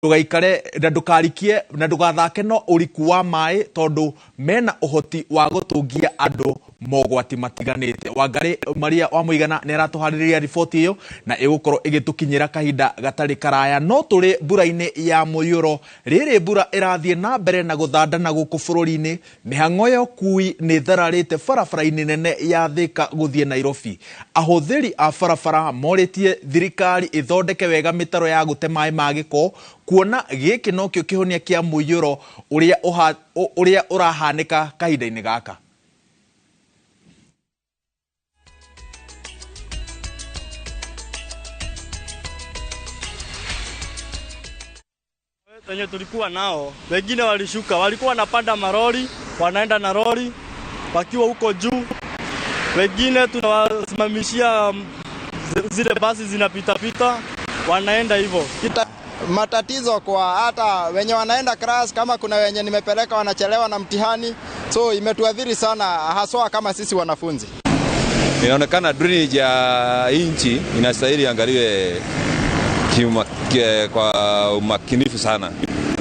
Ndũgaikare na ndũkarikie na ndũgathake no ũriku wa maĩ tondũ mena ũhoti wa gũtũngia andũ mogwati matiganĩte. Wangarĩ Maria wa Mũigana nĩ aratũharĩrĩria riboti ĩyo na ĩgũkorwo ĩgĩtũkinyĩra kahinda gatarĩ karaya. No tũrĩ mbura-inĩ ya mũiyũro, rĩrĩ mbura ĩrathiĩ na mbere na gũthandana gũkũ bũrũri-inĩ, mĩhang'o ya ũkui nĩ ĩthararĩte barabara-inĩ nene ya Thĩka gũthiĩ Nairobi. Ahũthĩri a barabara morĩtie thirikari ĩthondeke wega mĩtaro ya gũte maĩ ma gĩko kuona gĩkĩ nokĩo kĩhonia kĩa mũiyũro ũrĩa ũrahanĩka kahinda-inĩ gaka. Wenye tulikuwa nao wengine walishuka, walikuwa wanapanda maroli, wanaenda na lori wakiwa huko juu. Wengine tunawasimamishia zile basi zinapita pita, wanaenda hivyo. Matatizo kwa hata wenye wanaenda class, kama kuna wenye nimepeleka wanachelewa na mtihani, so imetuadhiri sana haswa kama sisi wanafunzi. Inaonekana drainage ya nchi inastahili angaliwe kwa umakinifu sana,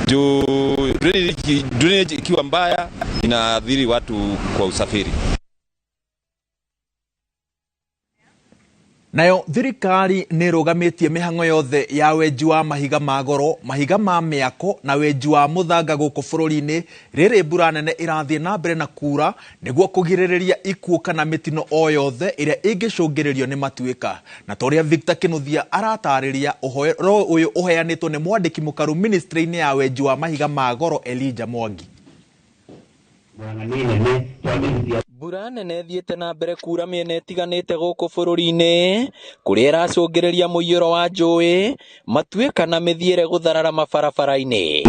juu drainage ikiwa mbaya inaathiri watu kwa usafiri. Nayo thirikari nĩ ĩrũgamĩtie mĩhang'o yothe ya wenji wa mahiga ma goro, mahiga ma mĩako na wenji wa mũthanga gũkũ bũrũri-inĩ rĩrĩ mbura nene ĩrathiĩ na mbere na kura nĩguo kũgirĩrĩria ikuũ kana mĩtino o yothe ĩrĩa ĩngĩcũngĩrĩrio nĩ matuĩka. Na ta ũrĩa Victor Kĩnuthia aratarĩria, ũhoro ũyũ ũheanĩtwo nĩ mwandĩki mũkaru ministry-inĩ ya wenji wa mahiga ma goro Elijah Mwangi. Mbura nene ĩthiĩte na mbere kura mĩena ĩtiganĩte gũkũ bũrũri-inĩ kũrĩa ĩracũngĩrĩria mũiyũro wa njũĩ, matuĩka na mĩthiĩre gũtharara mabarabara-inĩ.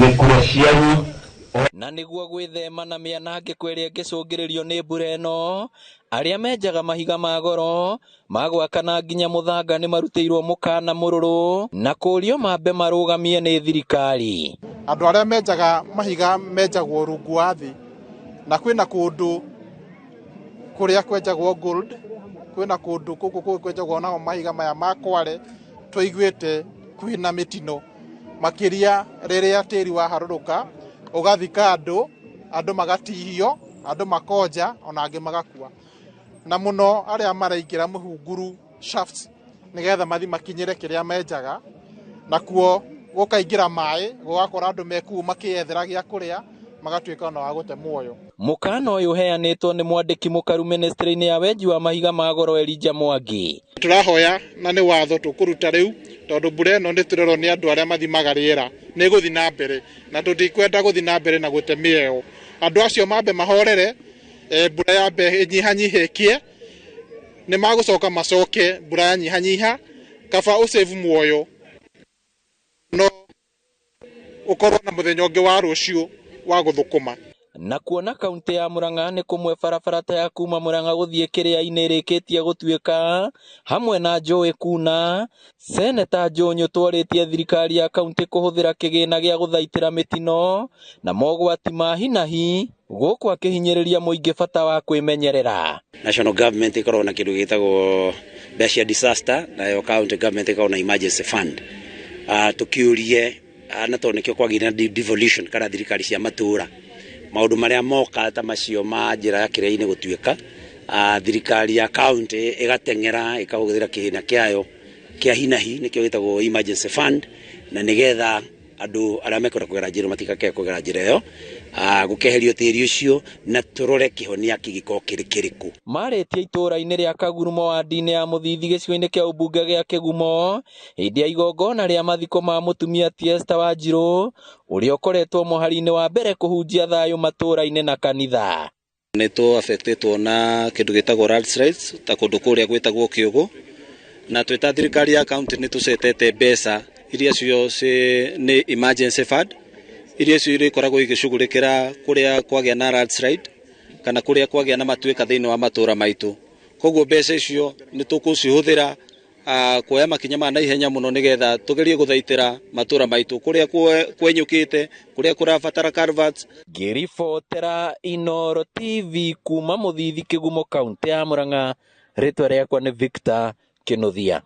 Na nĩguo gwĩthema na mĩanangĩko ĩrĩa ĩngĩcũngĩrĩrio nĩ mbura ĩno, arĩa menjaga mahiga ma goro ma gwaka na nginya mũthanga nĩ marutĩirwo mũkana mũrũrũ na kũrio mambe marũgamie nĩ thirikari. Andũ arĩa menjaga mahiga menjagwo rungu wa thĩ, na kwĩna kũndũ kũrĩa kwenjagwo gold, kwĩna kũndũ gũkũ kũngĩ kwenjagwo nao mahiga maya ma kware, tũiguĩte kwĩna mĩtino makĩria rĩrĩa tĩri waharũrũka ũgathika andũ, andũ magatihio, andũ makonja, ona angĩ magakua. Na mũno arĩa maraingĩra mũhunguru shafts nĩgetha mathi makinyĩre kĩrĩa menjaga, nakuo gũkaingĩra maĩ, gũgakora andũ mekuu makĩyethera gĩa kũrĩa, magatuĩka ona wa gũte muoyo. Mũkana ũyũ ũheanĩtwo nĩ mwandĩki mũkaru ministry-inĩ ya wenji wa mahiga ma goro Elijah Mwangi. Tũrahoya na nĩ watho tũkũruta rĩu, tondũ mbura ĩno nĩ tũrerwo nĩ andũ arĩa mathimaga rĩera nĩ ĩgũthiĩ na mbere, na tũtikwenda gũthiĩ na mbere na gũte mĩeo. Andũ acio mambe mahorere, mbura yambe ĩnyihanyihĩkie, nĩ magũcoka macoke mbura yanyihanyiha, kaba ũsave muoyo no ũkorwo na mũthenya ũngĩ wa rũciũ wa gũthũkũma. Na kuona kaunti ya Murang'a nĩ kũmwe barabara ta ya kuma Murang'a gũthiĩ Kĩrĩa-inĩ ĩrĩkĩtie gũtuĩka hamwe na njũĩ kuna, Seneta Njũnyũ twarĩtie thirikari ya kaunti kũhũthĩra kĩgĩna gĩa gũthaitĩra mĩtino na mogwati ma hi na hi gũkũ akĩhinyĩrĩria mũingĩ bata wa kwĩmenyerera. National government ĩkoragwo na kĩndũ gĩtagwo mbeca disaster, nayo county government ĩkoragwo na emergency fund. Tũkĩũrie na tondũ nĩkĩo kwagĩire na devolution kana thirikari cia matũũra, maũndũ marĩa moka ta macio ma njĩra ya Kĩrĩa-inĩ gũtuĩka, thirikari ya county ĩgateng'era ĩkahũthĩra kĩgĩna kĩayo kĩa hi na hi, nĩkĩo gĩtagwo emergency fund, na nĩgetha andũ arĩa mekwenda kũgera njĩra matikakae kũgera njĩra ĩyo, gũkeherio tĩri ũcio na tũrore kĩhonia kĩngĩkorwo kĩrĩ kĩrĩkũ. Marĩtie itũũra-inĩ rĩa Kagurumo wandi-inĩ ya Mũthithi gĩcigo-inĩ kĩa ũmbunge gĩa Kĩgumo hĩndĩ ya igongona rĩa mathiko ma mũtumia Tiesta Wanjirũ ũrĩa ũkoretwo mũhari-inĩ wa mbere kũhunjia thayũ matũũra-inĩ na kanitha. Nĩ tũ affectĩtwo na kĩndũ gĩtagwo landslides ta kũndũ kũrĩa gwĩtagwo Kĩũgũ, na twĩ ta thirikari ya county nĩ tũcetete mbeca iria cio nĩ emergency fund iria cio irĩkoragwo igĩcugurĩkĩra kũrĩa kwagĩa na landslide kana kũrĩa kwagĩa na matuĩka thĩinĩ wa matũũra maitũ. Koguo mbeca icio nĩ tũkũcihũthĩra kuoya makinya ma naihenya mũno nĩgetha tũgerie gũthaitĩra matũũra maitũ kũrĩa kwenyũkĩte, kũrĩa kũrabatara culverts. Ngĩribotera Inooro TV kuma Mũthithi Kĩgumo kaunti ya Murang'a, rĩtwa rĩakwa nĩ Victor Kĩnuthia.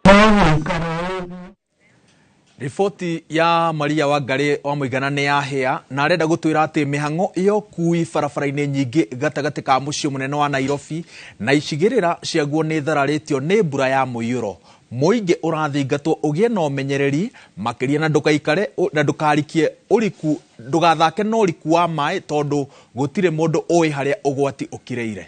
Riboti ya Maria Wangari wa Mũigana nĩ yahĩa na arenda gũtwĩra atĩ mĩhang'o ya ũkui barabara-inĩ nyingĩ gatagatĩ ka mũciĩ mũnene wa Nairobi na icigĩrĩra ciaguo nĩ thararĩtio nĩ mbura ya mũiyũro. Mũingĩ ũrathingatwo ũgĩe na ũmenyereri makĩria na ndũgaikare na ndũkarikie ũriku ndũgathake na ũriku wa maĩ tondũ gũtirĩ mũndũ ũĩ harĩa ũgwati ũkirĩire.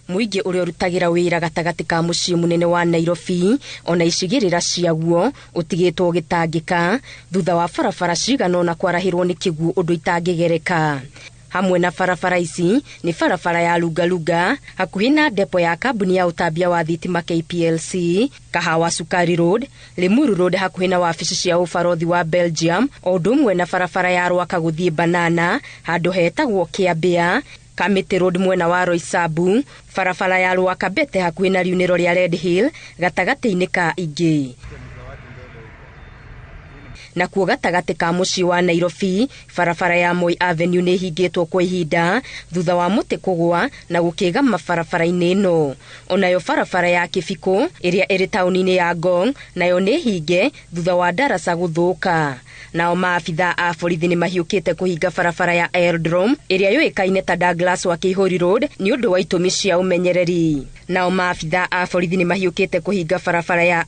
Mũingĩ ũrĩa ũrutagĩra wĩra gatagatĩ ka mũciĩ mũnene wa Nairobi ona icigĩrĩra ciaguo ũtigĩtwo ũgĩtangĩka thutha wa barabara cigana ũna kwarahĩrwo nĩ kĩguũ ũndũ itangĩgereka. Hamwe na barabara ici nĩ barabara ya Lungalunga hakuhĩ na depo ya kambuni ya ũtambia wa thitima KPLC, Kahawa Sukari Road, Limuru Road hakuhĩ na wabici cia ũbarothi wa Belgium, o ũndũ ũmwe na barabara ya Rwaka gũthiĩ Banana handũ hetagwo Kĩambĩa, Kamĩtĩ Road mwena wa Roysambu, barabara ya Rwakabete hakuhĩ na riunĩro rĩa Red Hill gatagatĩ-inĩ ka ingĩ. Nakuo gatagatĩ ka mũciĩ wa Nairobi, barabara ya Moi Avenue nĩ ĩhingĩtwo kwa ihinda thutha wa mũtĩ kũgũa na gũkĩgama barabara-inĩ ĩno. Onayo barabara ya Kĩbikũ ĩrĩa ĩrĩ taũni-inĩ ya Ngong nayo nĩ hinge thutha wa ndaraca gũthũka. Nao maabitha a borithi nĩ mahiũkĩte kũhinga barabara ya Aerodrome ĩrĩa yũĩkaine ta Douglas wa Kĩihũri Road nĩ ũndũ wa itũmi cia ũmenyereri. Nao maabitha a borithi nĩ mahiũkĩte kũhinga barabara ya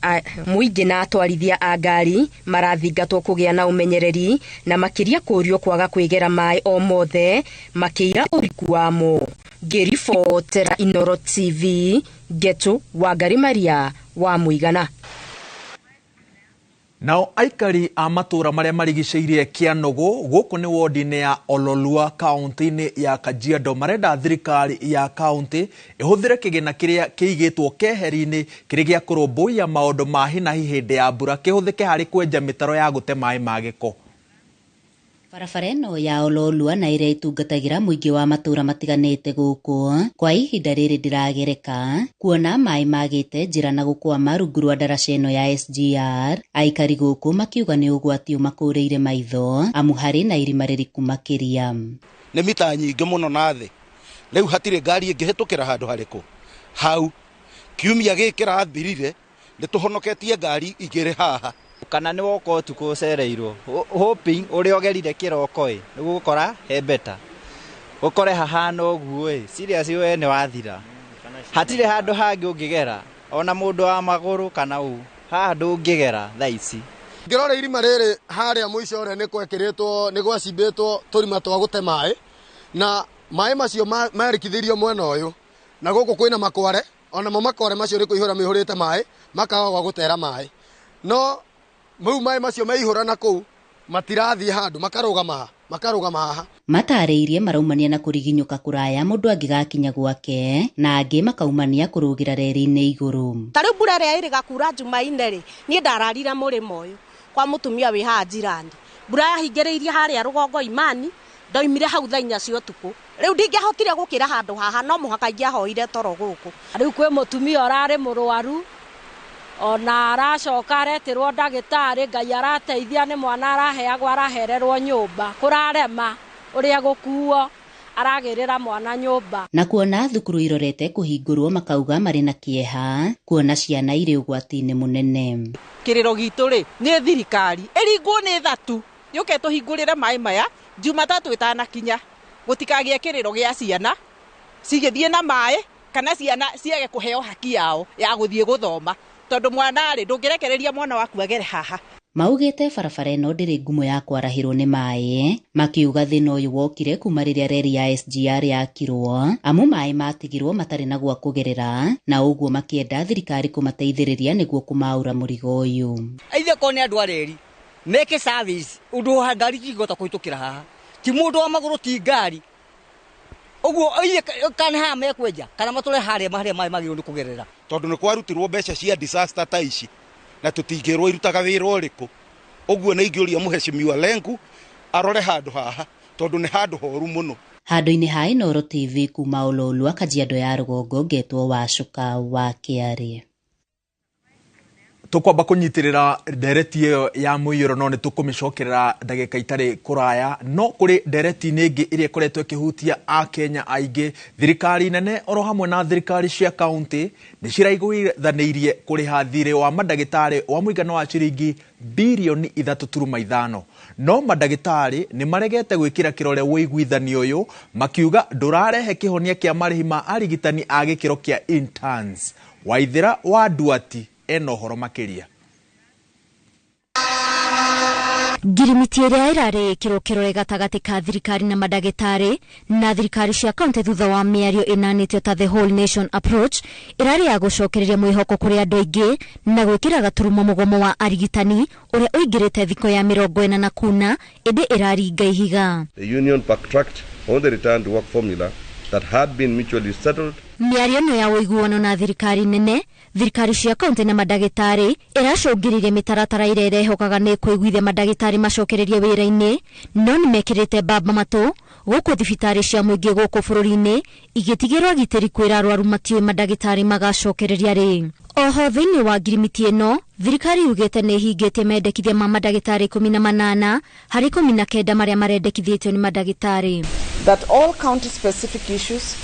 mũingĩ na atwarithia a ngari marathingatwo kũgĩa na ũmenyereri na makĩria kũũrio kwaga kwĩgera maĩ o mothe makĩira ũriku wamo. Ngĩribotera Inooro TV, Ngetu Wangari Maria wa Mũigana. Nao aikari a matũũra marĩa marigicĩirie Kĩanũgũ gũkũ nĩ wodi-inĩ ya Ololua kaunti-inĩ ya Kajiado marenda thirikari ya kaunti ĩhũthĩre kĩgĩna kĩrĩa kĩigĩtwo keheri-inĩ kĩrĩ gĩa kũrũmbũiya maũndũ ma hi na hi hĩndĩ ya mbura kĩhũthĩke harĩ kwenja mĩtaro ya gũte maĩ ma gĩko. Barabara ĩno ya Ololua na ĩrĩa ĩtungatagĩra mũingĩ wa matũũra matiganĩte gũkũ kwa ihinda rĩrĩ ndĩragereka kuona maĩ magĩte njĩra na gũkwama rungu rwa ndaraca ĩno ya SGR. Aikari gũkũ makiuga nĩ ũgwati ũmakũrĩire maitho amu harĩ na irima rĩriku makĩria. Nĩ mita nyingĩ mũno na thĩ rĩu hatirĩ ngari ĩngĩhĩtũkĩra handũ harĩkũ hau. Kiumia gĩkĩ kĩrathirire nĩ tũhonoketie ngari igĩrĩ haha. Kana nĩ woka ũtukũ ũcereirwo hoping ũrĩa ũgerire kĩroko ĩ nĩguo gũkora he better ũkore hahana ũguo ĩ serious we nĩ wathira. Hatirĩ handũ hangĩ ũngĩgera ona mũndũ wa magũrũ kana ũ haha ndũngĩgera thaa ici. Ngĩrora irima rĩrĩ harĩa mũico ũrĩa nĩ gwekĩrĩtwo nĩ gwacimbĩtwo tũrima twa gũte maĩ na maĩ macio marikithĩirio mwena ũyũ na gũkũ kwĩna makware onamo makware macio nĩ kũihũra mĩihũrĩte maĩ makaga gwa gũtera maĩ no mau maĩ macio meihũra na kũu matirathiĩ handũ makarũgama haha. Matarĩirie maraumania na kũriginyũka kũraya mũndũ angĩgakinya gwake na angĩ makaumania kũrũgĩra reri-inĩ igũrũ. Ta rĩu mbura ĩrĩa ĩrĩga kura Jumaine rĩ niĩ ndararire mũrĩmo ũyũ kwa mũtumia wĩ haha njirani. Mbura yahingĩrĩirie harĩa rũgongo Imani ndoimire hau thaa inya cia ũtukũ. Rĩu ndingĩahotire gũkĩra handũ haha no mũhaka ingĩahoire toro gũkũ. Rĩu kwĩ mũtumia ũrarĩ mũrwaru ona aracoka aretirwo ndagĩtarĩ Ngai arateithia nĩ mwana araheagwo arahererwo nyũmba kũrarema ũrĩa gũkuo aragĩrĩra mwana nyũmba. Na kuona thukuru irorete kũhingũrwo makauga marĩ na kĩeha kuona ciana irĩ ũgwati-inĩ mũnene. Kĩrĩro gitũ rĩ nĩ thirikari ĩringwo nĩ thatu yũke tũhingũrĩre maĩ maya Jumatatũ ĩtanakinya gũtikagĩe kĩrĩro gĩa ciana cigĩthiĩ na maĩ kana ciana ciage kũheo haki yao ya gũthiĩ gũthoma tondũ mwana rĩ ndũngĩrekereria mwana waku agere haha. Maugĩte barabara ĩno ndĩrĩ ngumo ya kwarahĩrwo nĩ maĩ makiuga thĩna ũyũ wokire kuma rĩrĩa reri ya SGR yakirwo amu maĩ matigirwo matarĩ na gwa kũgerera na ũguo makĩenda thirikari kũmateithĩrĩria nĩguo kũmaũra mũrigo ũyũ. Ithuĩ korwo nĩ andũ a reri meke service ũndũ ngari cingĩhota kũhĩtũkĩra haha ti mũndũ wa magũrũ ti ngari ũguo kana haha mekwenja kana matũre harĩa maĩ magĩrĩirwo nĩ kũgerera tondũ nĩ kwarutirwo mbeca cia disaster ta ici na tũtingĩrwo irutaga wĩra ũrĩkũ. Ũguo nĩ ingĩũria mũhecimiwa Lenku arore handũ haha tondũ nĩ handũ horu mũno. Handũ-inĩ ha Inooro TV kuma Ololua Kajiado ya rũgongo ngetwo Wacuka wa Kĩarĩ. Tukwamba kunyitirira ndereti ĩyo ya mũiyũro no nĩ tũkũmĩcokerera ndagĩka itarĩ kũraya. No kũrĩ ndereti-inĩ ĩngĩ ĩrĩa ĩkoretwo ĩkĩhutia akenya aingĩ, thirikari nene oro hamwe na thirikari cia kaunti nĩ ciraiguithanĩirie kũrĩha thirĩ wa mandagĩtarĩ wa mũigana wa ciringi birioni 3.5. No mandagĩtarĩ nĩ maregete gwĩkĩra kĩrore ũiguithanio ũyũ, makiuga ndũrarehe kĩhonia kĩa marĩhi ma arigitani a gĩkĩro kĩa interns. Waithĩra wa Nduati ena ũhoro makĩria. Ngirimiti ĩrĩa ĩrarĩ ĩkĩrwo kĩrore gatagatĩ ka thirikari na mandagĩtarĩ na thirikari cia kaunti thutha wa mĩario ĩnanĩtio ta the whole nation approach ĩrarĩ ya gũcokereria mwĩhoko kũrĩ andũ aingĩ na gwĩkĩra gaturumo mũgomo wa arigitani ũrĩa ũingĩrĩte thikũ ya 44 ĩndĩ ĩraringa ihiga. The union backtracked on the return to work formula that had been mutually settled. Mĩario ĩno ya ũiguano na thirikari nene, thirikari cia kaunti na mandagĩtarĩ ĩracũngĩrĩirie mĩtaratara ĩrĩa ĩrehokaga nĩ kũiguithia mandagĩtarĩ macokererie wĩra-inĩ, no nĩmekĩrĩte mbamba matũ gũkũ thibitarĩ cia mũingĩ gũkũ bũrũri-inĩ igĩtigĩrwo agitĩri kwĩra arwaru matiũĩ mandagĩtarĩ magacokereria rĩ. Oho thĩinĩ wa ngirimiti ĩno, thirikari yugĩte nĩ ĩhingĩtie mendekithia ma mandagĩtarĩ 18 harĩ 19 marĩa marendekithĩtio nĩ mandagĩtarĩ. That all county specific issues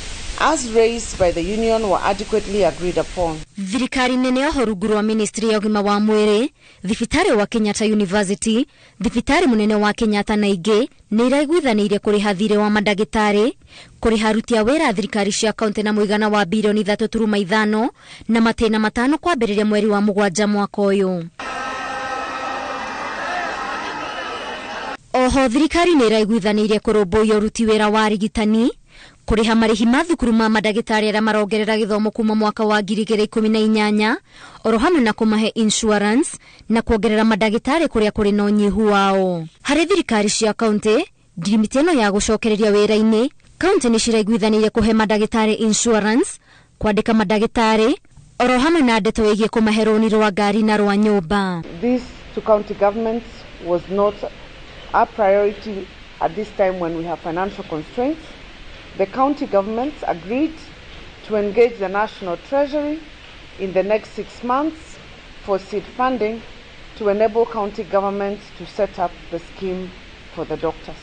as raised by the union were adequately agreed upon. Thirikari nene oho rungu rwa ministry ya ũgima wa mwĩrĩ, thibitarĩ wa Kenyatta University, thibitarĩ mũnene wa Kenyatta na ingĩ nĩ iraiguithanĩirie kũrĩha thirĩ wa mandagĩtarĩ, kũrĩha aruti a wĩra a thirikari cia kaunti na mũigana wa birioni 3.5 na matĩna 5 kwambĩrĩria mweri wa 7 mwaka ũyũ. Oho thirikari nĩ ĩraiguithanĩirie kũrũmbũiya ũruti wĩra wa arigitani, kũrĩha marĩhi ma thukuru ma mandagĩtarĩ arĩa marongerera gĩthomo kuma mwaka wa 2018 oro hamwe na kũmahe insurance na kuongerera mandagĩtarĩ kũrĩa kũrĩ na ũnyihu wao. Harĩ thirikari cia kaunti, ngirimiti ĩno ya gũcokereria wĩra-inĩ, kaunti nĩ ciraiguithanĩirie kũhe mandagĩtarĩ insurance, kwandĩka mandagĩtarĩ oro hamwe na ndeto ĩgiĩ kũmahe rũni rwa ngari na rwa nyũmba. This to county governments was not a priority at this time when we have financial constraints. The county governments agreed to engage the National Treasury in the next 6 months for seed funding to enable county governments to set up the scheme for the doctors.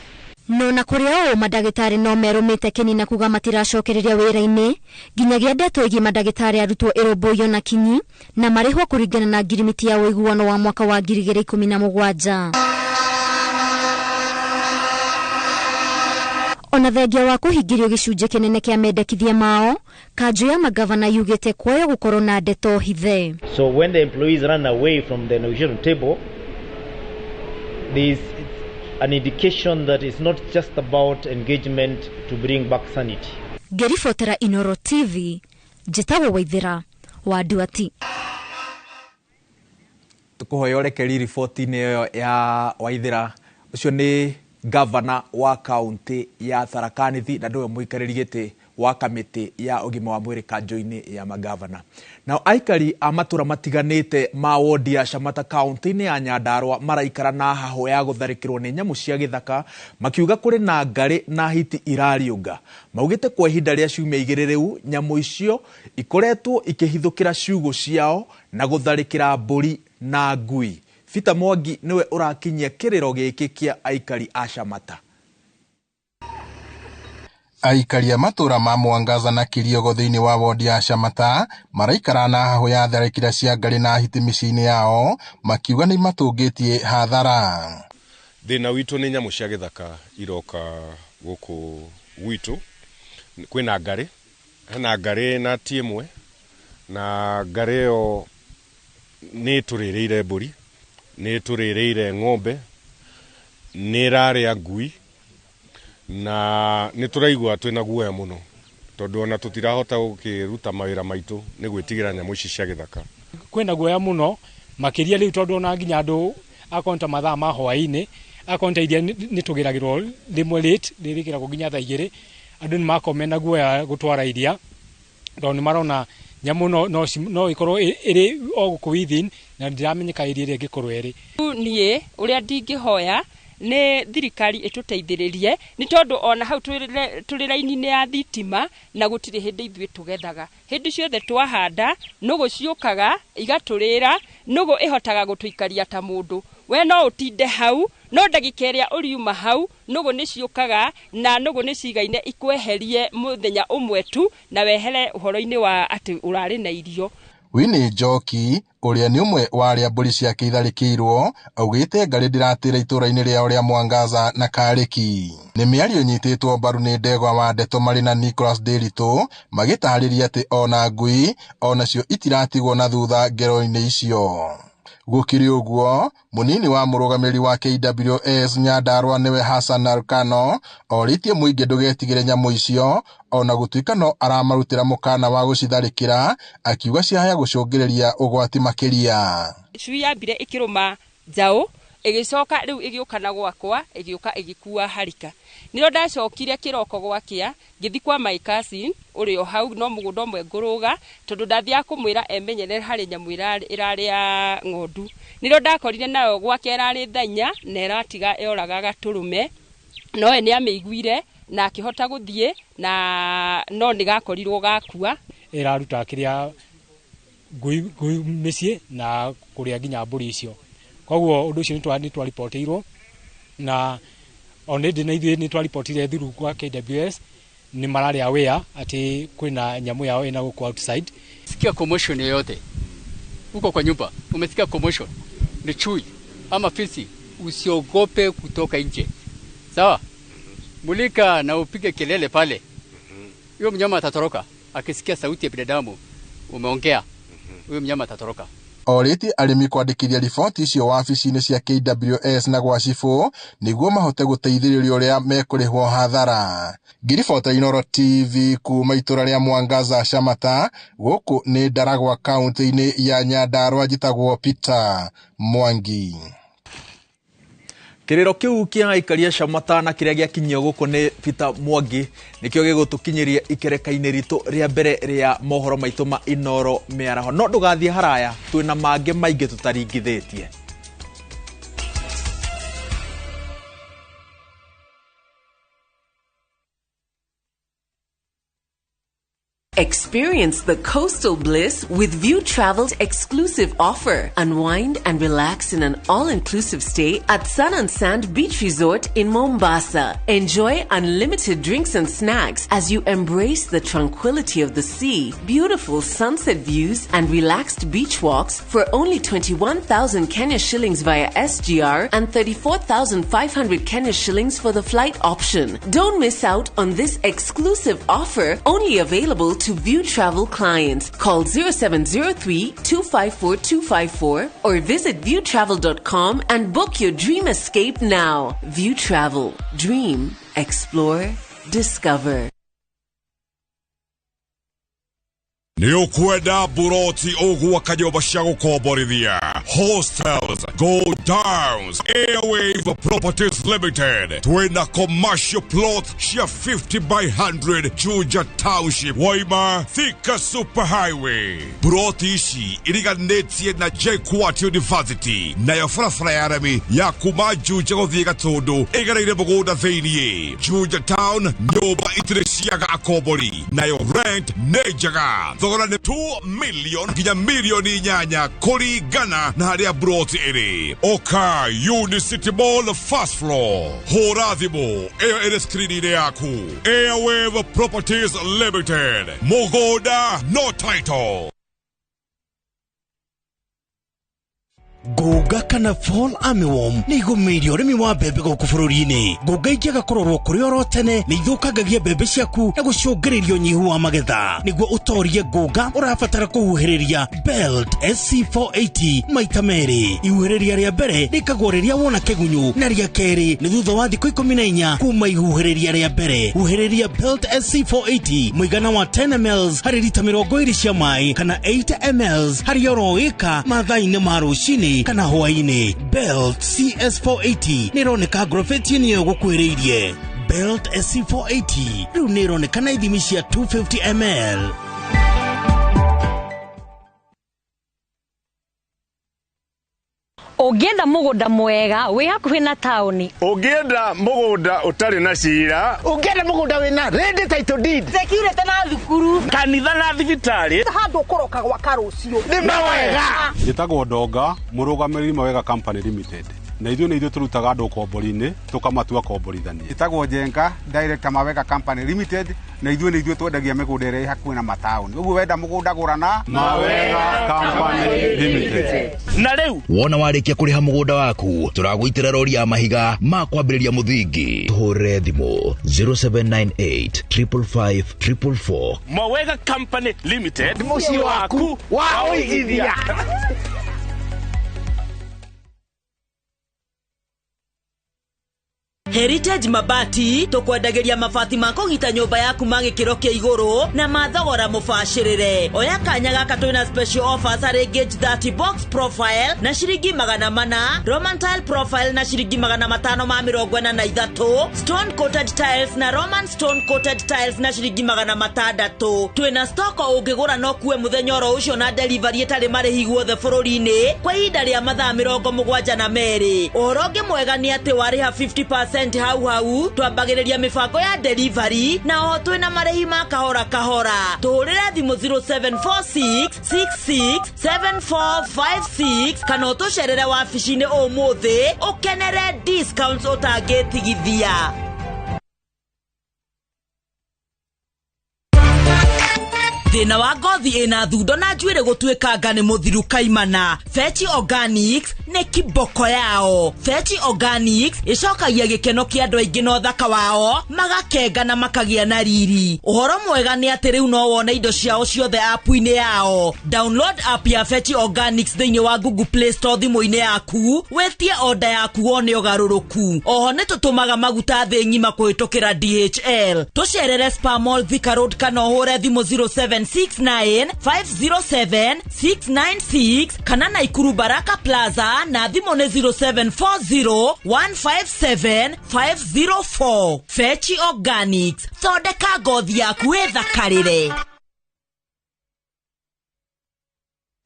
No na kũrĩa ũũ mandagĩtarĩ no merũmĩte kĩni na kuga matiracokereria wĩra-inĩ nginyagia ndeto ĩgiĩ mandagĩtarĩ arutwo ĩrũmbũiyo na kinyi na marĩhwo kũringana na ngirimiti ya ũiguano wa mwaka wa 2017. Ona thengia wa kũhingĩrio gĩcunjĩ kĩnene kĩa mendekithia mao, kanjũ ya magavana yugĩte kwoyo gũkorwo na ndeto hithe. So when the employees run away from the negotiation table, there is an indication that it's not just about engagement to bring back sanity. Ngĩribotera Inoro TV, njĩtagwo Waithĩra wa Nduati. Tũkũhoya ũrekeri riboti-inĩ ĩyo ya Waithĩra. Ũcio nĩ gavana wa kaunti ya Tharaka Nithi na nĩwe mũikarĩri gĩtĩ wa kamĩtĩ ya ũgima wa mwĩrĩ kanjũ-inĩ ya magavana. Nao aikari a matũra matiganĩte ma wodi ya Shamata kaunti-inĩ ya Nyandarua maraikara na hahũ ya gũtharĩkĩrwo nĩ nyamũ cia gĩthaka, makiuga kũrĩ na ngarĩ na hiti irariũnga. Maugĩte kwa ihinda rĩa ciumia 2 rĩu nyamũ icio ikoretwo ikĩhithũkĩra ciugũ ciao na gũtharĩkĩra mbũri na ngui. Peter Mwangi niwe ũrakinyia kĩrĩro gĩkĩ kĩa aikari a Shamata. Aikari a matũra ma Mwangaza na Kiriogo thĩinĩ wa wodi ya Shamata maraikara na hahũ ya tharĩkĩra cia ngarĩ na hiti mĩciĩ-inĩ yao, makiuga nĩ matũngĩtie hathara. Thĩna witũ nĩ nyamũ cia gĩthaka iroka gũkũ gwitũ. Kwĩna ngarĩ, hena ngarĩ na ti ĩmwe, na ngarĩ ĩyo nĩ ĩtũrĩrĩire mbũri, nĩ ĩtũrĩrĩire ng'ombe, nĩ ĩrarĩa ngui, na nĩ tũraigua twĩna guoya mũno tondũ ona tũtirahota gũkĩruta mawĩra maitũ nĩ gwĩtigĩra nyamũ ici cia gĩthaka. Kwĩna guoya mũno makĩria rĩu tondũ ona nginya andũ akonta mathaa ma hwaĩ-inĩ, akonta iria nĩ tũgĩragĩrwo rĩmwe late, rĩrĩkĩragwo nginya thaa 2, andũ nĩ makome na guoya gũtwara iria tondũ nĩ marona nyamũ no ĩkorwo ĩrĩ o gũkũ within na ndĩramenyeka ĩrĩa ĩrĩa ĩngĩkorwo ĩrĩ. Niĩ ũrĩa ndingĩhoya Nĩ thirikari ĩtũteithĩrĩrie, nĩ tondũ ona hau tũrĩ raini-inĩ ya thitima, na gũtirĩ hĩndĩ ithuĩ tũgethaga. Hĩndĩ ciothe twahanda, nũgũ ciũkaga igatũrĩra. Nũgũ ĩhotaga gũtũikaria ta mũndũ. We no ũtinde hau, no ndagĩka ĩrĩa ũriuma hau, nũgũ nĩ ciũkaga, na nũgũ nĩ cigaine ikweherie mũthenya ũmwe tu, na wehere ũhoro-inĩ wa atĩ ũrarĩ na irio. Winnie Njoki ũrĩa nĩ ũmwe wa arĩa mbũri ciake itharĩkĩirwo augĩte ngarĩ ndĩratĩra itũũra-inĩ rĩao rĩa Mwangaza na Karĩki. Nĩ mĩario ĩnyitĩtwo mbaru nĩ Ndegwa wa Ndeto marĩ na Nicholas Ndiritu magĩtarĩria atĩ ona ngui onacio itiratigwo na thutha ngero-inĩ icio. Gũkĩrĩ ũguo, mũnini wa mũrũgamĩrĩri wa KWS Nyandarua nĩwe Hassan Alkano orĩtie mũingĩ ndũgetigĩre nyamũ icio ona gũtuĩka no aramarutĩra mũkana wa gũcitharĩkĩra, akiuga ciahaya gũcũngĩrĩria ũgwati makĩria. Cui yambire ĩkĩrũma njaũ, ĩgĩcoka rĩu ĩgĩũka na gwakwa, ĩgĩũka ĩgĩkua harika. Nĩrĩo ndacokire kĩroko gwakĩa, ngĩthiĩ kwa my cousin ũrĩa o hau, no mũgũnda ũmwe ngũrũga, tondũ ndathiaga kũmwĩra emenyerere harĩ nyamũ ĩrarĩa ng'ondu. Nĩrĩo ndakorire nayo gwake ĩrarĩ thanya na ĩratiga yoraga gatũrũme, no we nĩamĩiguire na akĩhota gũthiĩ, na no nĩgakorirwo gakua. Ĩraruta kĩrĩa ngui mĩciĩ na kũrĩa nginya mbũri icio. Koguo ũndũ ũcio nĩtwaripotĩirwo, na ona ĩndĩ na ithuĩ nĩtwaripotire through kwa KWS, nĩ mararĩ aware atĩ kwĩna nyamũ yao ĩna gũkũ outside. Sikia commotion yoyote uko kwa nyumba, umesikia commotion ni chui ama fisi, usiogope kutoka nje, sawa? Mulika na upige kelele pale, huyo mnyama atatoroka. Akisikia sauti ya binadamu umeongea, huyo mnyama atatoroka. Orĩtie arĩmi kwandĩkithia riboti icio wabici-inĩ cia KWS na gwa cibũ nĩguo mahote gũteithĩrĩrio ũrĩa mekũrĩhwo hathara. Ngĩribota Inooro TV kuma itũra rĩa Mwangaza Shamata, gũkũ nĩ Ndaragwa kaunti-inĩ ya Nyandarua, njĩtagwo Peter Mwangi. Kĩrĩro kĩu kĩa aikaria Shamata na kĩrĩa gĩakinyio gũkũ nĩ Peter Mwangi nĩkĩo gĩgũtũkinyĩria ikereka-inĩ ritũ rĩa mbere rĩa mohoro maitũ ma Inooro mĩaraho. No ndũgathiĩ haraya, twĩna mangĩ maingĩ tũtaringithĩtie. Experience the coastal bliss with View Travel's exclusive offer. Unwind and relax in an all-inclusive stay at Sun and Sand Beach Resort in Mombasa. Enjoy unlimited drinks and snacks as you embrace the tranquility of the sea, beautiful sunset views and relaxed beach walks for only 21,000 Kenya shillings via SGR and 34,500 Kenya shillings for the flight option. Don't miss out on this exclusive offer, only available to View Travel clients. Call 0703 254 254 or visit viewtravel.com and book your dream escape now. View Travel. Dream, explore, discover. Nĩ ũkwenda buroti ũgwaka nyũmba cia gũkomborithia, hostels, go downs, Airwave Properties Limited. Twĩna commercial plot cia 50 by 100 Juja Township, Waima, Thika Super Highway. Buroti ici iriganĩtie na JKUAT University, nayo barabara ya rami ya kuma Juja gũthiĩ Gatũndũ ĩgereire mũgũnda thĩiniĩ. Juja Town, nyũmba itirĩ ciaga akombori, nayo rent nĩ njega. Thogora nĩ 2 million nginya milioni 8 kũringana na harĩa broti ĩrĩ. Oka Unicity Mall first floor. Hũra thimũ ĩyo ĩrĩ screen-inĩ yaku. Airwave Properties Limited. Mũgũnda no title. Ngũnga kana fall armyworm nĩ igũmĩire ũrĩmi wa mbembe gũkũ bũrũri-inĩ. Ngũnga ingĩaga kũrorwo kũrĩ oro tene nĩ ithũkangagia mbembe ciaku na gũcũngĩrĩria ũnyihu wa magetha. Nĩguo ũtorie ngũnga ũrabatara kũhuhĩrĩria Belt SC480 maita merĩ. Ihuhĩrĩria rĩa mbere rĩkagwo rĩrĩa wona kĩgunyũ na rĩa kerĩ nĩ thutha wa thikũ 14 kuma ihuhĩrĩria rĩa mbere. Huhĩrĩria Belt SC480 mũigana wa 10 ml harĩ rita 20 cia maĩ kana 8 ml harĩ oro ĩka mathaa-inĩ ma rũcinĩ kana hwaĩ-inĩ. Belt CS480 nĩ ĩroneka ngrobeti-inĩ ĩyo gũkuhĩrĩirie. Belt SC480 rĩu nĩ ĩroneka na ithimi cia 250 ml. Ũngĩenda mũgũnda mwega wĩ hakuhĩ na taũni. Ũngĩenda mũgũnda ũtarĩ na cira. Ũngĩenda mũgũnda wĩna ready title deed. Security na thukuru. Kanitha na thibitarĩ. Handũ ũkũroka gwaka rũciũ. Nĩ mawega. Njĩtagwo Ndonga, mũrũgamĩrĩri Mawega Company Limited. Na ithuĩ nĩ ithuĩ tũrutaga andũ ũkombori-inĩ tũkamatua komborithania. Njĩtagwo Njenga, director Mawega Company Limited, na ithuĩ nĩ ithuĩ twendagia mĩgũnda ĩrĩa ĩ hakuhĩ na mataũni. Ũguo wenda mũgũnda gũra na Mawega Company Limited. Na rĩu wona warĩkia kũrĩha mũgũnda waku tũragũitĩra rori ya mahiga ma kwambĩrĩria mũthingi. Tũhũrĩre thimũ 0798 555 444. Mawega Company Limited, mũciĩ waku wa ũigithia. Heritage Mabati tukwendagĩria mabati ma kũgita nyũmba yaku ma gĩkĩro kĩa igũrũ na ma thogora mũbacĩrĩre. Oya kanya gaka twĩna special offers harĩ gauge 30 box profile na ciringi 400, Roman tile profile na ciringi 543, stone coated tiles na Roman stone coated tiles na ciringi 600. Twĩna stock ũngĩgũra no kuwe mũthenya oro ũcio na delivery ĩtarĩ marĩhi guothe bũrũri-inĩ kwa ihinda rĩa mathaa 72. Ũhoro ũngĩ mwega nĩ atĩ warĩha 50% hau hau twambagĩrĩria mĩbango ya delivery na oho twĩna marĩhi ma kahora kahora. Tũhũrĩre thimũ 0746 66 7456 kana ũtũcerere wabici-inĩ ũmũthĩ ũkenere discounts ũtangĩtigithia. Thĩna wa ngothi ĩna thundo na njuĩrĩ gũtuĩkanga nĩ mũthiru kaimana. Fetch Organics nĩ kiboko yao. Fetch Organics ĩcokagia gĩkeno kĩa andũ aingĩ na ũthaka wao, magakenga na makagĩa na riri. Ũhoro mwega nĩ atĩ rĩu no wone indo ciao ciothe app-inĩ yao. Download app ya Fetch Organics thĩinĩ wa Google Play Store thimũ-inĩ yaku, wĩtie order yaku wone ũgarũrũku. Oho nĩ tũtũmaga maguta thĩ ng'ima kũhĩtũkĩra DHL. Tũcerere Spa Mall Thika Road kana ũhũre thimũ 0769 507 696 kana Naikuru Baraka Plaza na thimũ nĩ 0740 157 504. Fetch Organics, thondeka ngothi yaku ĩthakarĩre.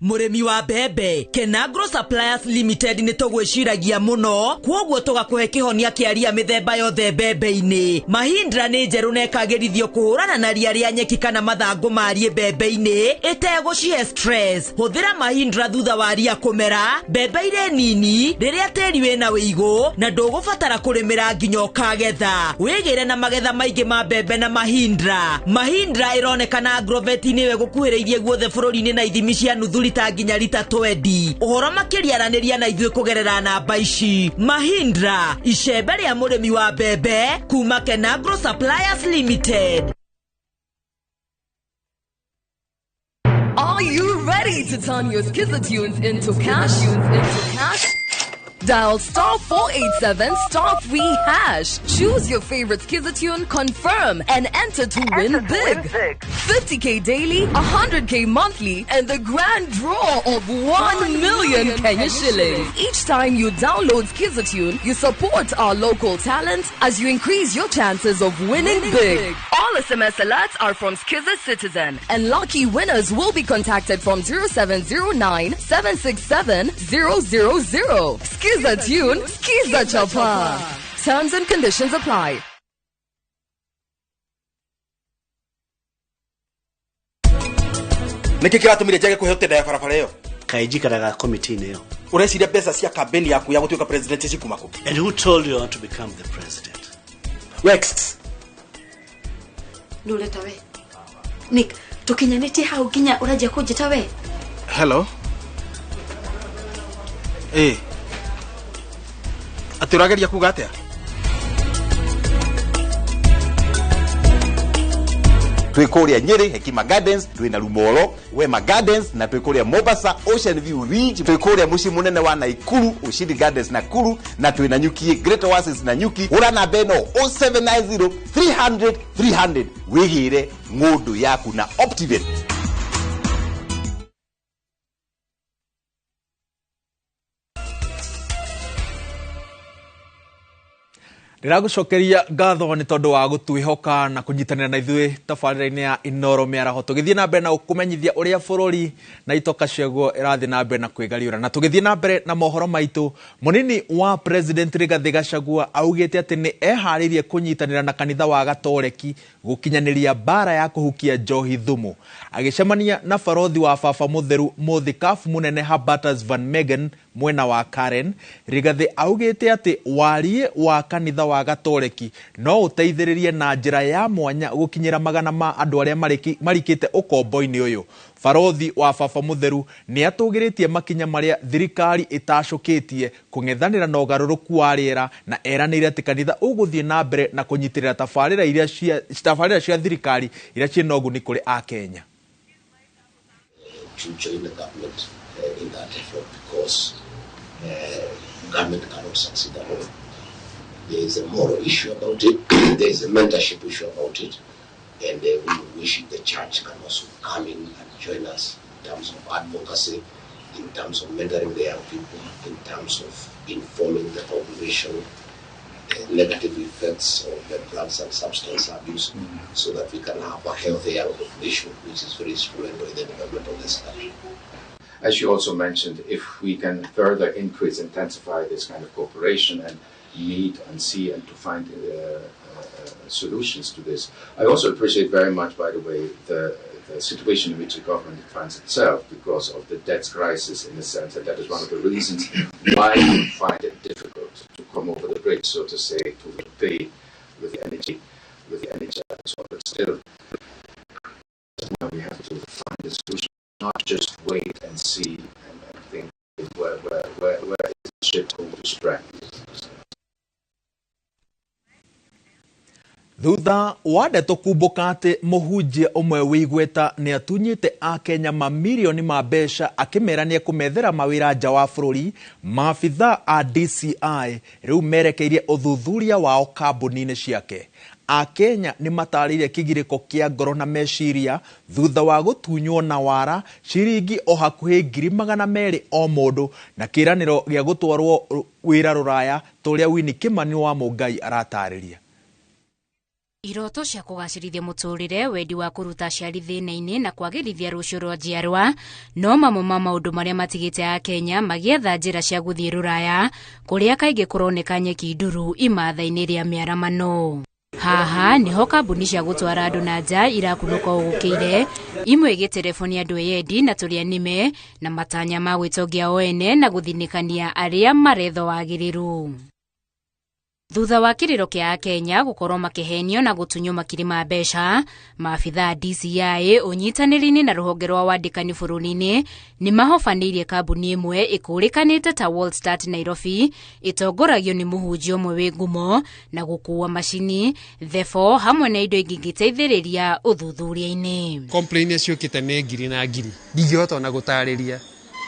Mũrĩmi wa mbembe, Kenagro Suppliers Limited nĩ tũgwĩciragia mũno, kwoguo tũgakũhe kĩhonia kĩa ria mĩthemba yothe mbembe-inĩ. Mahindra nĩ njerũ na ĩkagĩrithio kũhũrana na ria rĩa nyeki kana mathangũ mariĩ mbembe-inĩ ĩtegũcihe stress. Hũthĩra Mahindra thutha wa ria kũmera, mbembe irĩ nini, rĩrĩa tĩri wĩna wĩigũ na ndũgũbatara kũrĩmĩra nginya ũkagetha. Wĩgĩre na magetha maingĩ ma mbembe na Mahindra. Mahindra ĩronekana agrovet-inĩ ĩyo ĩgũkuhĩrĩirie guothe bũrũri-inĩ na ithimi cia nuthu lita nginya lita 20. Ũhoro makĩria aranĩria na ithuĩ kũgerera namba ici. Mahindra, icembe rĩa mũrĩmi wa mbembe kuma Kenagro Suppliers Limited. Are you ready to turn your Skiza tunes into cash? Dial star 487 star 3 hash. Choose your favorite Skiza tune, confirm, and enter to win big. 50k daily, 100k monthly, and the grand draw of 1 million Kenya shillings. Each time you download Skiza tune, you support our local talent as you increase your chances of winning big. All SMS alerts are from Skiza Citizen, and lucky winners will be contacted from 0709 767 000. Skiza tune, Skiza Chapa. Terms and conditions apply. Niki kĩratũmire njage kũheo tenda ya barabara ĩyo? Kaĩ njikaraga committee-inĩ ĩyo. Ũreciria mbeca cia campaign yaku ya gũtuĩka president cikuma kũ? And who told you I want to become the president? Wex. Nĩ ũreta we. Nick, tũkinyanĩtie hau nginya ũranjia kũnjĩta we? Hello. Eh. Atĩ ũrageria kuga atĩa? Twĩ kũrĩa Nyeri Hekima Gardens, twĩ na Lumolo Wema Gardens, na twĩ kũrĩa Mombasa Ocean View Ridge, twĩ kũrĩa mũciĩ mũnene wa Naikuru Ushindi Gardens Nakuru, na twĩ na Nyuki Great Oasis na Nyuki. Hũra namba ĩno 0790 300 300 wĩgĩre ng'ũndũ yaku na Optiven. Ndĩragũcokeria ngatho nĩ tondũ wa gũtwĩhoka na kũnyitanĩra na ithuĩ tabarĩra-inĩ ya Inoro Mĩaraho. Tũgĩthiĩ na mbere na gũkũmenyithia ũrĩa bũrũri na itoka ciaguo ĩrathiĩ na mbere na kwĩgariũra. Na tũgĩthiĩ na mbere na mohoro maitũ, mũnini wa President Rigathĩ Gachagua augĩte atĩ nĩ eharĩirie kũnyitanĩra na kanitha wa Gatoreki gũkinyanĩria mbara ya kũhukia njohi thumu. Agĩcemania na barothi wa Baba Mũtheru Mũthikabu mũnene Hubertus van Megen mwena wa Karen, Rigathĩ augĩte atĩ wariĩ wa kanitha wa Gatoreki no ũteithĩrĩrie na njĩra ya mwanya gũkinyĩra magana ma andũ arĩa marikĩte ũkombo-inĩ ũyũ. Barothi wa Baba Mũtheru nĩ atũgĩrĩtie makinya marĩa thirikari ĩtacũkĩtie kũng'ethanĩra na ũgarũrũku wa rĩera na eranĩire atĩ kanitha ũgũthiĩ na mbere na kũnyitĩrĩra tabarĩra cia thirikari iria ciĩna ũguni kũrĩ Akenya. To join the government in that effort because government cannot succeed alone. There is a moral issue about it, there is a mentorship issue about it, and we wish the church can also come in and join us in terms of advocacy, in terms of mentoring the young people, in terms of informing the population the negative effects of the drugs and substance abuse, so that we can have a healthy young population, which is very instrumental in the development of this country. As you also mentioned, if we can further increase, intensify this kind of cooperation and meet and see and to find solutions to this. I also appreciate very much, by the way, the situation in which the government finds itself because of the debt crisis, in a sense, and that is one of the reasons why we find it difficult to come over the bridge, so to say, to pay with the energy, and so on. But still, we have to find a solution, not just wait and see and think where is the ship going to strand. Thutha wa ndeto kumbũka atĩ mũhunjia ũmwe wĩ igweta nĩ atunyĩte Akenya mamirioni ma mbeca akĩmera nĩ ekũmethera mawĩra nja wa bũrũri, maabithaa a DCI rĩu merekeirie ũthuthuria wao kambuni-inĩ ciake. Akenya nĩ matarĩirie kĩgirĩko kĩa ngoro na meciria thutha wa gũtunywo na wara ciringi o hakuhĩ 200,000 o mũndũ na kĩĩranĩro gĩa gũtwarwo wĩra rũraya ta ũrĩa Winnie Kimani wa Mũngai aratarĩria. Iroto cia kũgacĩrithia mũtũrĩre, wendi wa kũruta aciari thĩna-inĩ na kwagĩrithia rũciũ rwa njiarwa no mamwe ma maũndũ marĩa matigĩte Akenya magĩetha njĩra cia gũthiĩ rũraya kũrĩa kaingĩ kũroneka nyeki nduru imatha-inĩ rĩa mĩaramano. Haha niho kambuni cia gũtwara andũ na nja irakunũka ũgũkĩire, imwe igĩtereboni andũ eyendi na tũrĩa nĩme na matanya ma gwĩtongia o ene na gũthinĩkania arĩa maretha wagĩrĩru. Thutha wa kĩrĩro kĩa Akenya gũkorwo makĩhenio na gũtunywo makiri ma mbeca, maabithaa DCI ũnyitanĩri-inĩ na rũhonge rwa wandĩkani bũrũri-inĩ nĩ mahobanĩirie kambuni ĩmwe ĩkũrĩkanĩte ta World Nairobi ĩtongoragio nĩ mũhunjia ũmwe wĩ ngumo na gũkuua macini, thebo hamwe na indo ingĩ ingĩteithĩrĩria ũthuthuria-inĩ. Complaint ciũkĩte nĩ ngiri na ngiri, ndingĩhota ona gũtarĩria.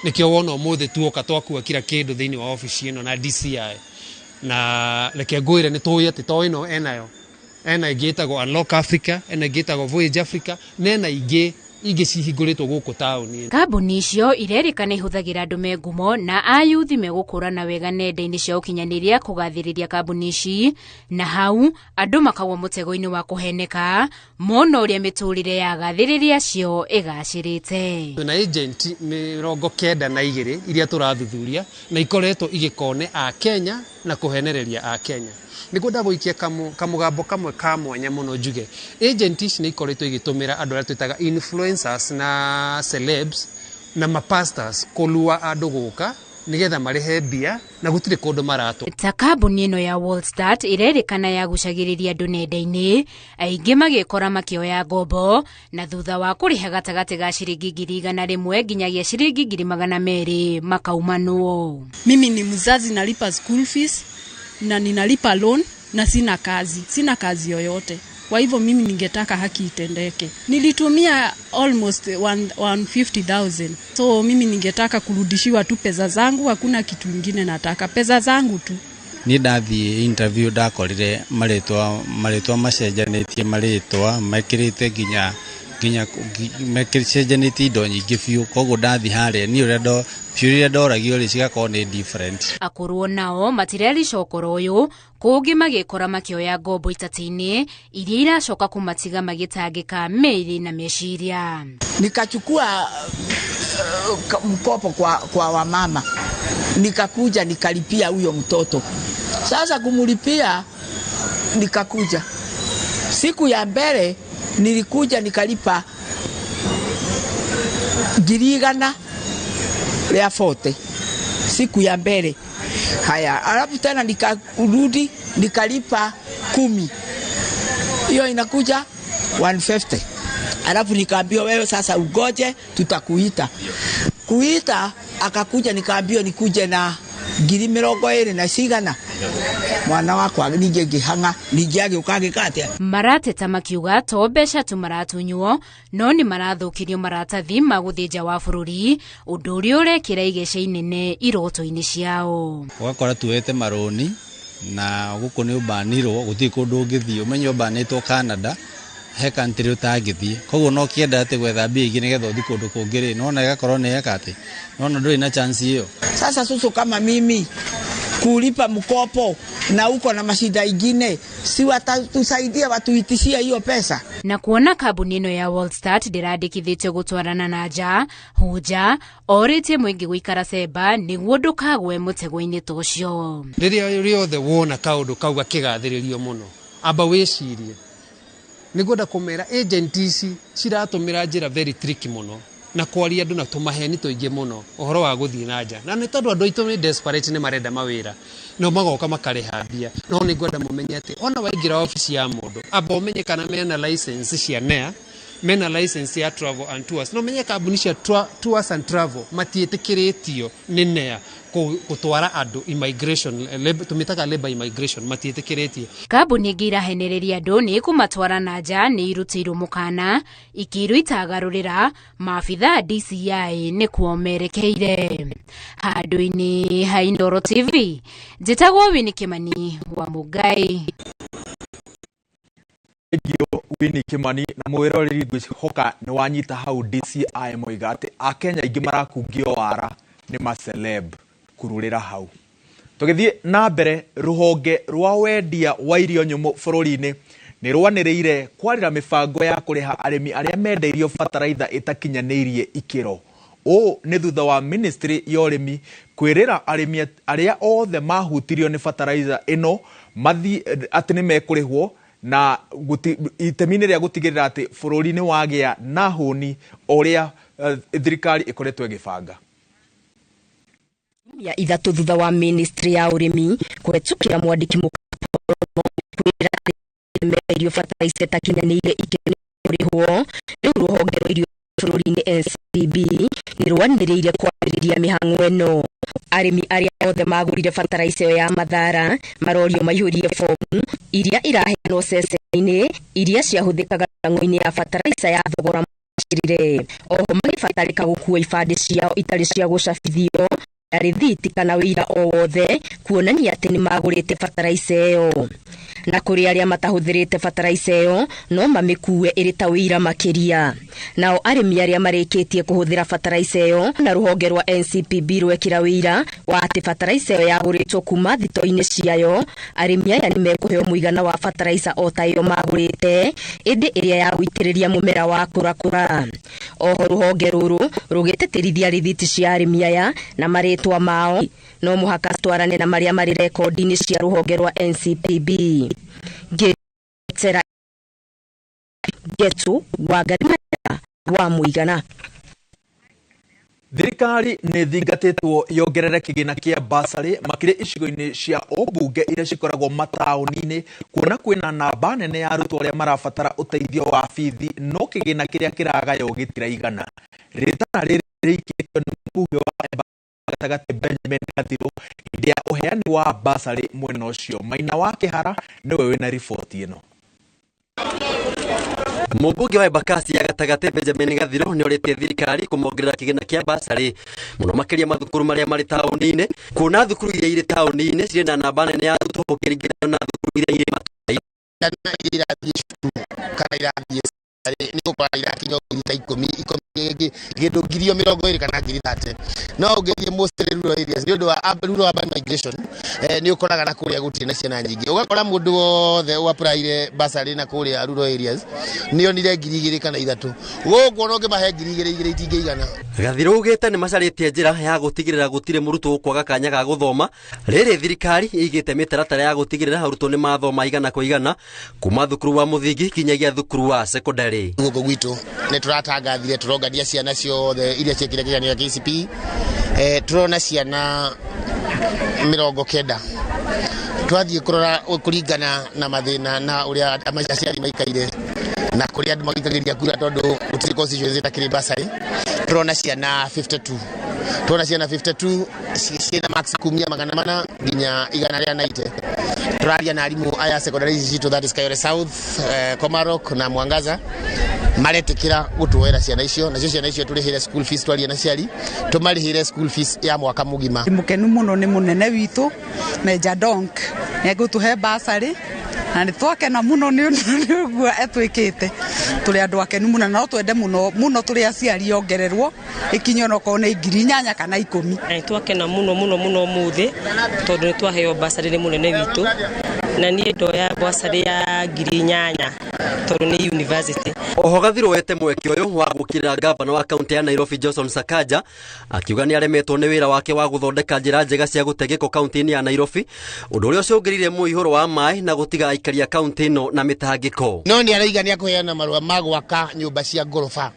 Nĩkĩo wona ũmũthĩ tuoka twakua kila kĩndũ thĩinĩ wa obici ĩno na DCI. Na reke ngwĩre nĩ tũĩ atĩ to ĩno enayo, ena ĩngĩ ĩtagwo Unlock Africa, ena ĩngĩ ĩtagwo Voyage Africa, na ena ingĩ cihingũrĩtwo gũkũ taũni. Kambuni icio irerĩkana ihũthagĩra andũ me ngumo na ayuthi megũkũrana wega nenda-inĩ cia ũkinyanĩria kũgathĩrĩria kambuni ici, na hau andũ makagwa mũtego-inĩ wa kũheneka mona ũrĩa mĩtũrĩre ya agathĩrĩria acio ĩgacĩrĩte. Twĩna agent 92 iria tũrathuthuria na ikoretwo igĩkone a Kenya na kũhenereria a Kenya. Nĩngwenda gũikia kamũgambo kamwe ka mwanya mũno njuge agent ici nĩ ikoretwo igĩtũmĩra andũ arĩa twĩtaga influencers na celebs na mapastors kũlua andũ gũka nĩgetha marĩhe mbia na gũtirĩ kũndũ maratwo. Ta kambuni ĩno ya Worldstart ĩrerĩkana yagucagĩrĩria andũ nenda-inĩ, aingĩ magĩkora makĩoya ngombo na thutha wa kũrĩha gatagatĩ ga ciringi 100,000 nginyagia ciringi 200,000 makaumanwo. Mimi ni mzazi, nalipa school fees na ninalipa loan na sina kazi yoyote. Kwa hivyo mimi ningetaka haki itendeke. Nilitumia almost 150,000. So mimi ningetaka kurudishiwa tu pesa zangu, hakuna kitu kingine nataka, pesa zangu tu. Ni ndathie interview ndakorire maritwa macenjanĩtie maritwa mekĩrĩte nginya Nginya mecenjanĩtie indo nyingĩ biũ, koguo ndathiĩ harĩa niĩ ũrĩa ciũria iria ndoragio rĩ cigakorwo nĩ different. Akũrũ nao matirerica ũkoro ũyũ, kũngĩ magĩkora makĩoya ngombo itatĩ-inĩ iria iracoka kũmatiga magĩtangĩka mĩĩrĩ na meciria. Nikachukua mkopo kwa wamama, nikakuja nikalipia huyo mtoto. Sasa kumulipia nikakuja siku ya mbele nilikuja nikalipa 140,000 siku ya mbele. Haya, alafu tena nikarudi nikalipa 10, hiyo inakuja 150. Alafu nikaambiwa wewe sasa ugoje, tutakuita. Kuita akakuja, nikaambiwa nikuje na 20,000 na cigana. Mwana wakwa ningĩ ngĩhang'a, ningĩ agĩũka agĩka atĩa. Marateta makiuga to mbeca tu maratunywo no nĩ marathũkirio maratathi ma gũthiĩ nja wa bũrũri, ũndũ ũrĩa ũrekĩra igeca inene iroto-inĩ ciao. Ũgakora tuoete marũni na gũkũ nĩ ũbanirwo, gũtirĩ kũndũ ũngĩthiĩ, ũmenye ũbanĩtwo Canada, he country ũtangĩthiĩ, koguo no ũkĩenda atĩ gwetha mbia ingĩ nĩgetha ũthiĩ kũndũ kũngĩ rĩ, nona ĩgakorwo nĩ eka atĩ nona ndũrĩ na chance ĩyo. Sasa susu kama mimi kulipa mkopo na uko na mashida ingine, si watatusaidia watuitishia hiyo pesa. Na kuona kambuni ĩno ya Worldstart ndĩrandĩkithĩtio gũtwarana na nja huja orĩtie mũingĩ gũikara cemba nĩguo ndũkagwe mũtego-inĩ ta ũcio. Rĩrĩa rĩothe wona kaũndũ kau gakĩgathĩrĩrio mũno, amba wĩcirie. Nĩngwenda kũmera agent ici ciratũmĩra njĩra very tricky mũno na kwaria andũ na tũmaheni tũingĩ mũno ũhoro wa gũthiĩ na nja, na nĩ tondũ andũ aitũ nĩ desperate, nĩ marenda mawĩra no magoka makarĩha mbia. No nĩngwenda mũmenye atĩ ona waingĩra obici ya mũndũ, amba ũmenye kana mena license cia NEA, mena license ya travel and tours. No menye kambuni cia tours and travel matiĩtĩkĩrĩtio nĩ NEA gũtwara andũ immigration, tũmĩtaga labor immigration, matiĩtĩkĩrĩtie. Kambuni ĩngĩ irahenereria andũ nĩ kũmatwara na nja nĩ irutĩirwo mũkana ikĩirwo itagarũrĩra maabitha DCI nĩkuo merekeire. Handũ-inĩ ha Inooro TV, njĩtagwo Winnie Kimani wa Mũngai. Winnie Kimani na mwĩroreri ngwĩhoka nĩ wanyita hau DCI moiga atĩ Akenya aingĩ marakungio wara nĩ maceleb kururĩra hau. Tũgĩthiĩ na mbere, rũhonge rwa wendia wa irio nyũmũ bũrũri-inĩ nĩ rwanĩrĩire kwarĩra mĩbango ya kũrĩha arĩmi arĩa mendeirio bataraitha ĩtakinyanĩirie ikĩro. Ũũ nĩ thutha wa ministry ya ũrĩmi kwĩrĩra arĩmi arĩa othe mahutirio nĩ bataraitha ĩno mathiĩ atĩ nĩ mekũrĩhwo na itemi-inĩ rĩa gũtigĩrĩra atĩ bũrũri nĩ wagĩa na hũni ũrĩa thirikari ĩkoretwo ĩgĩbanga. Ya ithatũ thutha wa ministry ya ũrĩmi kũhetũkĩra mwandĩki kwĩra menderio bataraitha ĩtakinyanĩirie ikĩro kũrĩhwo, rĩu rũhonge rwa irio bũrũri-inĩ NCB nĩ rwanĩrĩire kwambĩrĩria mĩhang'o ĩno. Arĩmi arĩa othe magũrire bataraitha ĩyo ya Mathara marorio maihũrie bomu iria iraheanwo ceceni-inĩ iria ciahũthĩkaga mĩhang'o-inĩ ya bataraitha ya thogora mũbacĩrĩre. Oho magĩbatarĩka gũkua ibandĩ ciao itarĩ cia gũcabithio na rĩthiti kana wĩira o wothe kuonania atĩ nĩ magũrĩte bataraitha ĩyo. Na kũrĩ arĩa matahũthĩrĩte bataraitha ĩyo no mamĩkue ĩrĩ ta wĩira makĩria. Nao arĩmi arĩa marĩkĩtie kũhũthĩra bataraitha ĩyo na rũhonge rwa NCPB rwekĩra wĩira wa atĩ bataraitha ĩyo yagũrĩtwo kuma thito-inĩ ciayo, arĩmi aya nĩ mekũheo mũigana wa bataraitha o ta ĩyo magũrĩte ĩndĩ ĩrĩa ya gũitĩrĩria mũmera wa kũrakũra. Oho rũhonge rũrũ rũgĩtĩtĩrithia rĩthiti cia arĩmi aya na marĩtwa mao no mũhaka twarane na marĩa marĩ rekondi-inĩ cia rũhonge rwa NCPB. Ngĩtera Getu Wangari wa Mũigana. Thirikari nĩ thingatĩtwo yongerere kĩgĩna kĩa basarĩ makĩria icigo-inĩ cia ũmbunge iria cikoragwo mataũni-inĩ kuona kwĩna namba nene ya arutwo arĩa marabatara ũteithio wa bithi no kĩgĩna kĩrĩa kĩragaywo gĩtiraigana. Rĩtana rĩrĩ rĩikĩtio nĩ mũmbunge wa gatagatĩ Benjamin Gathirũ hĩndĩ ya ũheani wa basarĩ mwena ũcio. Maina wa Kĩhara nĩwe wĩna riboti ĩno. Mũmbunge wa Embakasi ya gatagatĩ Benjamin Gathirũ nĩ orĩtie thirikari kũmongerera kĩgĩna kĩa basarĩ mũno makĩria mathukuru marĩa marĩ taũni-inĩ, kuona thukuru iria irĩ taũni-inĩ cirĩ na namba nene ya arutwo gũkĩringithanio na thukuru iria irĩ matũũra-inĩ. Ciana iria irathiĩ cukuru kana irathiĩ bursary nĩ ũgũkora irakinya ngiri ta 10 kĩndũ 20,000 kana 30,000. No ũngĩthiĩ mostly rural areas nĩ ũndũ wa rural urban migration, nĩ ũkoraga na kũrĩa gũtirĩ na ciana nyingĩ, ũgakora mũndũ wothe ũapplyire bursary na kũrĩa rural areas nĩ onire 2,000 kana 3. Gũkũ ona ũngĩmahe 2,000 itingĩigana. Gathirũ ugĩte nĩ macarĩtie njĩra ya gũtigĩrĩra gũtirĩ mũrutwo ũkwaga kanya ga gũthoma rĩrĩ thirikari ĩigĩte mĩtaratara ya gũtigĩrĩra arutwo nĩ mathoma igana kwa igana kuma thukuru wa mũthingi kinyagia thukuru wa sekondari. Gũkũ gwitũ nĩ tũratangathire tũrongania ciana ciothe iria ciekire kĩgeranio gĩa KCPE, tũrona ciana 90. Twathiĩ kũrora kũringana na mathĩna na ũrĩa aciari maikaire na kũrĩa andũ magĩikagĩria kura tondũ gũtirĩ constituency ĩtakĩrĩ bursary, tũrona ciana 52. Tũrona ciana 52 ciĩna marks kumia 400 nginya 190. Tũraria na arimũ aya secondary ici citũ, that is Kayole South, Komarok na Mwangaza, maretĩkĩra gũtuoera ciana icio, nacio ciana icio tũrĩhĩre school fees, twarie na aciari tũmarĩhĩre school fees ya mwaka mũgima. Mũkenu mũno nĩ mũnene witũ Meja Donk nĩ egũtũhe bursary na nĩ twakena mũno nĩ ũguo etwĩkĩte. Tũrĩ andũ akenu mũno na no twende mũno mũno tũrĩ aciari ongererwo ĩkinye onokorwo nĩ 8,000 kana 10. Nĩ twakena mũno mũno mũno ũmũthĩ tondũ nĩ twaheo bursary nĩ mũnene witũ, na niĩ ndoya bursary ya 8,000 tondũ nĩ university. Oho Gathirũ wete mweke ũyũ wa gũkĩrĩra gavana wa kaunti ya Nairobi Johnson Sakaja akiuga nĩ aremetwo nĩ wĩra wake wa gũthondeka njĩra njega cia gũte gĩko kaunti-inĩ ya Nairobi, ũndũ ũrĩa ũcũngĩrĩirie mũihũro wa maĩ na gũtiga aikari a kaunti ĩno na mĩtangĩko. No nĩ arauga nĩ akũheana marũa ma gwaka nyũmba cia ngoroba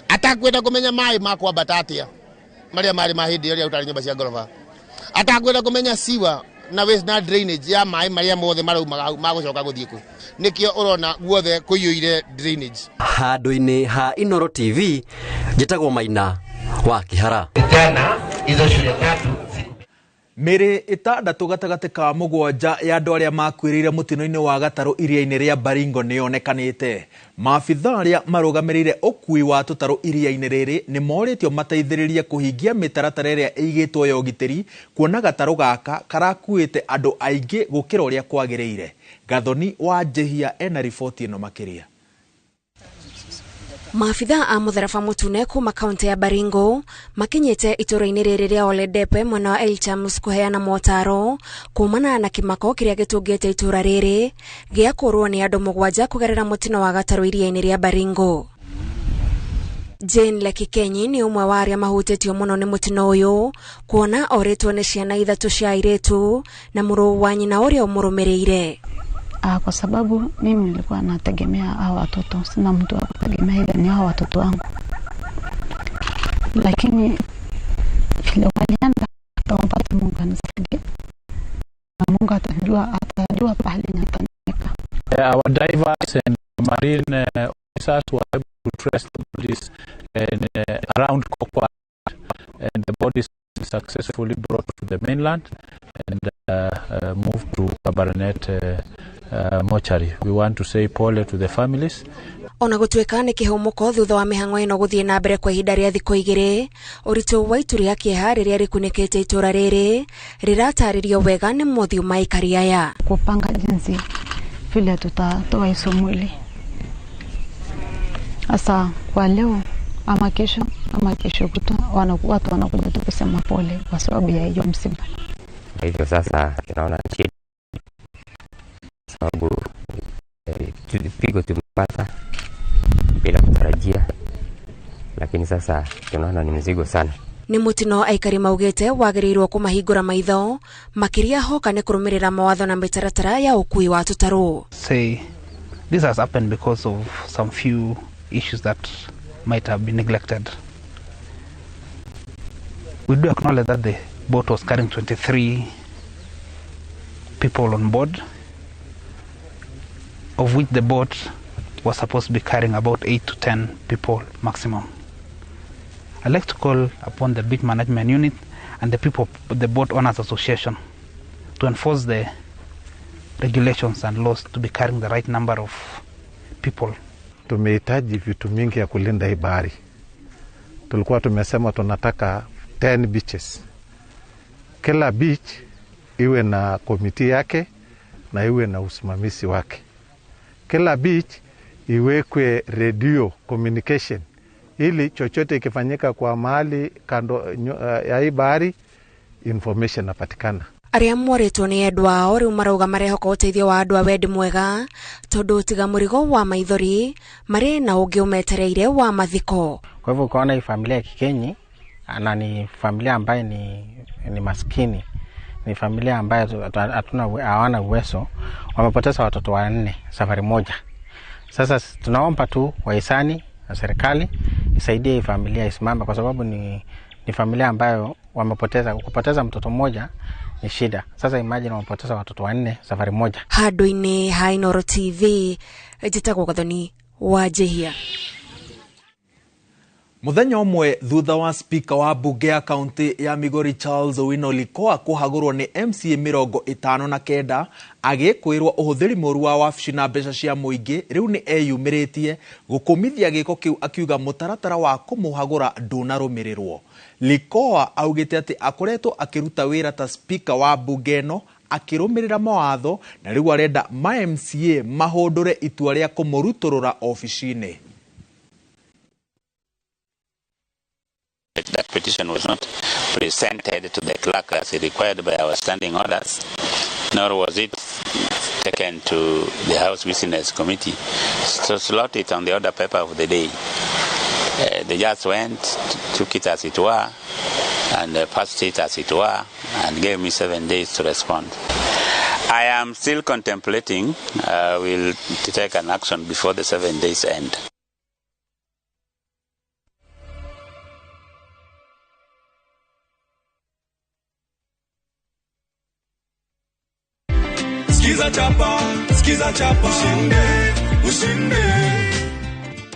atakwenda kũmenya maĩ ma kwambata atĩa marĩa marĩ ma hĩndĩ ĩrĩa ũtarĩ nyũmba cia ngoroba, atakwenda kũmenya siwa na waste na drainage ya maĩ marĩa mothe maraumaga hau magũcoka gũthiĩ kũ. Nĩkĩo ũrona guothe kũiyũire drainage. Handũ-inĩ ha Inooro TV njĩtagwo Maina wa Kĩhara. Hizo shule tatu. Mĩĩrĩ 6 gatagatĩ ka 7 ya andũ arĩa makuĩrĩire mũtino-inĩ wa gatarũ iria-inĩ rĩa Baringo nĩyonekanĩte. Maabitha arĩa marũgamĩrĩire ũkuui wa tũtarũ iria-inĩ rĩrĩ nĩ morĩtio mateithĩrĩrie kũhingia mĩtaratara ĩrĩa ĩigĩtwo ya ũgitĩri kuona gatarũ gaka karakuĩte andũ aingĩ gũkĩra ũrĩa kwagĩrĩire. Gathoni wa Njĩhia ena riboti ĩno makĩria. Maabitha a mũtharaba mũtune kuma kaunti ya Baringo makinyĩte itũra-inĩ rĩrĩ rĩa Oledepe mwena wa Elchams kũheana motaro kumana na kĩmako kĩrĩa gĩtũngĩte itũra rĩrĩ gĩa kũrwo nĩ andũ 7 kũgerera mũtino wa gatarũ iria-inĩ rĩa Baringo. Jane Lekikenyi nĩ ũmwe wa arĩa mahutĩtio mũno nĩ mũtino ũyũ kuona orĩtwo nĩ ciana 3 cia airĩtu na mũrũ wa nyina ũrĩa ũmũrũmĩrĩire. Kwa sababu mimi nilikuwa nategemea hao watoto, sina mtu wa kutegemea ila ni hao watoto wangu. Lakini vile walienda, naomba tu Mungu anisaidie. Na Mungu atajua pahali nitaniweka. Our divers and marine officers were able to trace the bodies around Kokwa, and the bodies successfully brought to the mainland and moved to Kabarnet mortuary. We want to say pole to the families. Ona gũtuĩka nĩ kĩhũmũko thutha wa mĩhang'o ĩno gũthiĩ na mbere kwa ihinda rĩa thikũ 2, ũritũ wa itu rĩa kĩeha rĩrĩa rĩkunĩkĩte itũra rĩrĩ rĩratarĩrio wega nĩ mothiũ ma aikari aya. Kupanga jinsi vile tutatoa hizo mwili. Sasa kwa leo ama kesho kutwa watu wanakuja tu kusema pole kwa sababu ya hiyo msiba. Hivyo sasa tunaona shida sababu pigo tumepata bila kutarajia, lakini sasa tunaona ni mzigo sana. Nĩ mũtino aikari maugĩte wagĩrĩirwo kũmahingũra maitho makĩria hoka nĩ kũrũmĩrĩra mawatho na mĩtaratara ya ũkuui wa tũtarũ. Say this has happened because of some few issues that might have been neglected. We do acknowledge that the boat was carrying 23 people on board, of which the boat was supposed to be carrying about 8 to 10 people maximum. I'd like to call upon the beach management unit and the people, the boat owners association, to enforce the regulations and laws to be carrying the right number of people. Tumehitaji vitu mingi ya kulinda hii bahari. Tulikuwa tumesema tunataka 10 beaches. Kila beach iwe na komiti yake na iwe na usimamizi wake. Kila beach iwekwe radio communication ili chochote ikifanyika kwa mahali kando ya hii bahari information napatikana. Arĩa morĩtwo nĩ endwa ao rĩu marauga marehoka ũteithio wa andũ a wendi mwega tondũ tiga mũrigo wa maithori marĩ na ũngĩ ũmetereire wa mathiko. Kwa hivyo ukaona hii familia ya Kikenyi na ni familia ambaye ni maskini, ni familia ambayo hawana uwezo, wamepoteza watoto 4 safari moja. Sasa tunaomba tu wahisani na serikali isaidie hii familia isimame, kwa sababu ni familia ambayo wamepoteza, kupoteza mtoto mmoja ni shida. Sasa imagine wamepoteza watoto 4 safari moja. Handũ-inĩ ha Inooro TV, njĩtagwo Gathoni wa Njihia. Muthenya ũmwe thutha wa speaker wa bunge ya kaunti ya Migori Charles Owino Likoa kũhagũrwo nĩ MCA 59 agĩkwĩrwo ũhũthĩri mũru wa wabici na mbeca cia mũingĩ, rĩu nĩ eyumĩrĩtie gũkũmithia gĩko kĩu akiuga mũtaratara wa kũmũhagũra ndũnarũmĩrĩrwo. Likoa augĩte atĩ akoretwo akĩruta wĩra ta speaker wa bunge ĩno akĩrũmĩrĩra mawatho na rĩu arenda ma MCA mahũndũre itua rĩa kũmũrutũrũra obici-inĩ. That petition was not presented to the clerk as required by our standing orders, nor was it taken to the House Business Committee to slot it on the order paper of the day. They just went, took it as it were, and passed it as it were, and gave me 7 days to respond. I am still contemplating. We'll take an action before the 7 days end. Skiza chapa, skiza chapa, ushinde, ushinde.